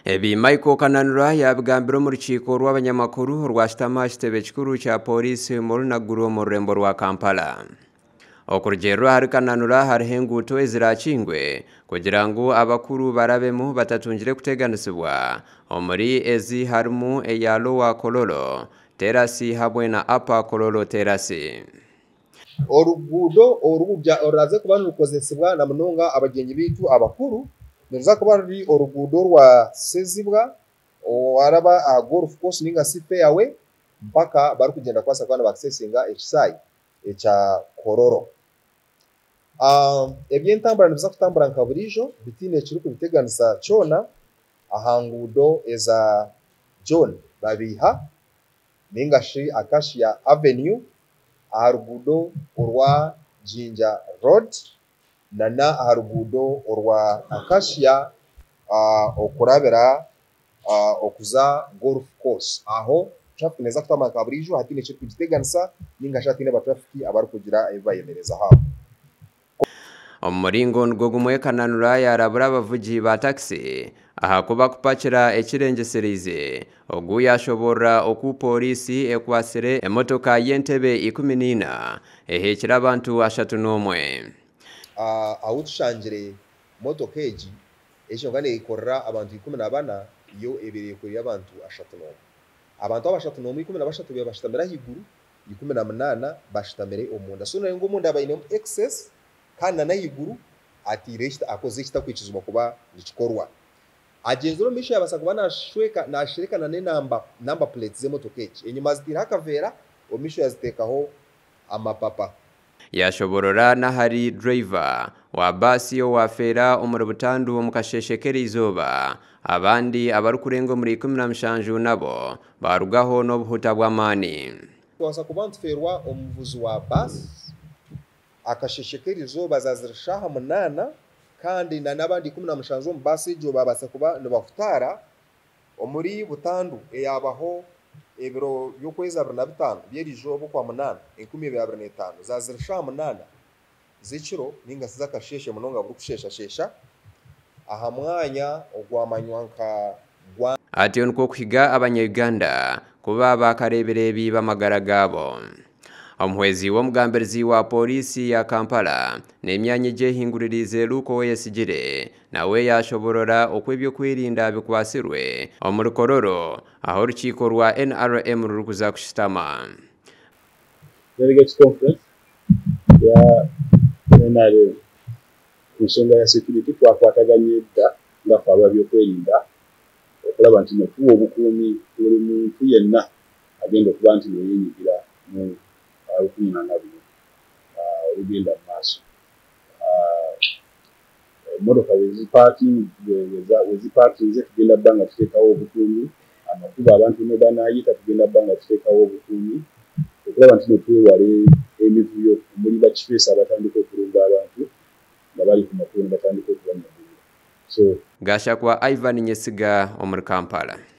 Ebi Michael Kananura yabigambira omu rukiiko rw'abanyamakuru orwashutama aha kitebe kikuru kya pooriisi omuri Naguru omu rurembo rwa Kampala. Okurugiirira ahari Kananura hariho enguuto ezirakingwe kugira ngu abakuru barabemu batatungire kuteganisibwa. Omuri ezi harimu eya Lower Kololo Terrace hamwe na Upper Kololo Terrace. Oruguudo oru oruraze kuba nirukozesibwa na munonga abagyenyi baitu abakuru niruza kuba ruri oruguudo rwa Sezibwa owaraba aha Golf Course ninga shi Fairway mpaka barikugyenda kubaasa kuba nibakisesinga ekishaayi ekya Kololo. Eby'entambura nibiza kutambura nka buriijo bitaine ekirikubiteganisa kyona aha nguudo eza John Babiiha ninga shi Acacia Avenue, aha ruguudo orwa Jinja Road nana aha ruguudo orwa Acacia okurabira okuza Golf Course. Aho traffic neeza kutambura nka buriijo hataine ekirikugiteganisa ninga shi hataine abatrafiki abarikugira ebi bayemerezaho aho. Omu muringo nigwo gumwe, Kananura yarabura abavugi ba takisi ahakuba kupakira ekirengyesereize. Ogu yashoborora oku pooriisi ekwatsire emotoka y'entebe 14 eheekire abantu 31. Ahu tushangire motoka egi ekyonka neyekorera abantu 14, yo ebaire eyekoreire abantu 31. Abantu aba 31, 13 babaire bashutamire ahaiguru, 18 bashutamire omunda. So noreeba ngu omunda bainemu excess kandi nana ahaiguru atiireho akozire ekitakwikirizibwa kuba nikikorwa. Agyenzire omu maisho yabaasa kuba nashweka nashereka nana enamba number plates z'emotoka egi. Enyima azitiireho akaveera, omu maisho yaziteekaho amapapa. Yashoborora n'ahari driver wa baasi owafeera omuri butandu omu kasheeshe k'eriizooba, abandi abarikurenga omuri 17 nabo barugaho n'obuhuta bw'amaani. Twabaasa kuba nitufeerwa omuvuzi wa baasi akasheeshe k'eriizooba zaazire shaaha 8, kandi nana abandi 17 omu baasi egyo babaasa kuba nibahutaara omuri butandu eyabaho ebiro by'okwezi 25 by'eriizooba okwa munaana 2025, zaazire shaaha 8 z'ekiro ninga shi z'akasheeshe munonga burikusheshashesha aha mwanya ogwamanywa nka gwa Atyo nikwo kuhiga abanya-Uganda kuba bakareebireebi b'amagara gaabo. Omuhwezi w'omugambirizi wa pooriisi ya Kampala n'emyanya egyehinguririize, Luke Owoyesigyire, nawe yashoborora oku ebyokwerinda bikwatsirwe omuri Kololo aho orukiiko rwa NRM rurikuza kushutama. Delegates Conference ya NRM ku nsonga ya security, twakwataganye dda nga ffe ab'ebyokwerinda okulaba nti no tuwa obukuumi buli muntu yenna agenda okuba nti neyenyigira mu lukuŋŋaana luno olugenda mu maaso. Emmotoka wezipaakinze tugenda bba nga tuteekawo obukuumi, amakubo abantu mwe banaayita tugenda bba nga tuteekawo obukuumi okulaba nti no twewale emivuyo omuli bakifeesi abatandika okulumba abantu nga bali ku makubo ne batandika okubanyagulira. So Gashakwa Ivan Nyesiga omuri Kampala.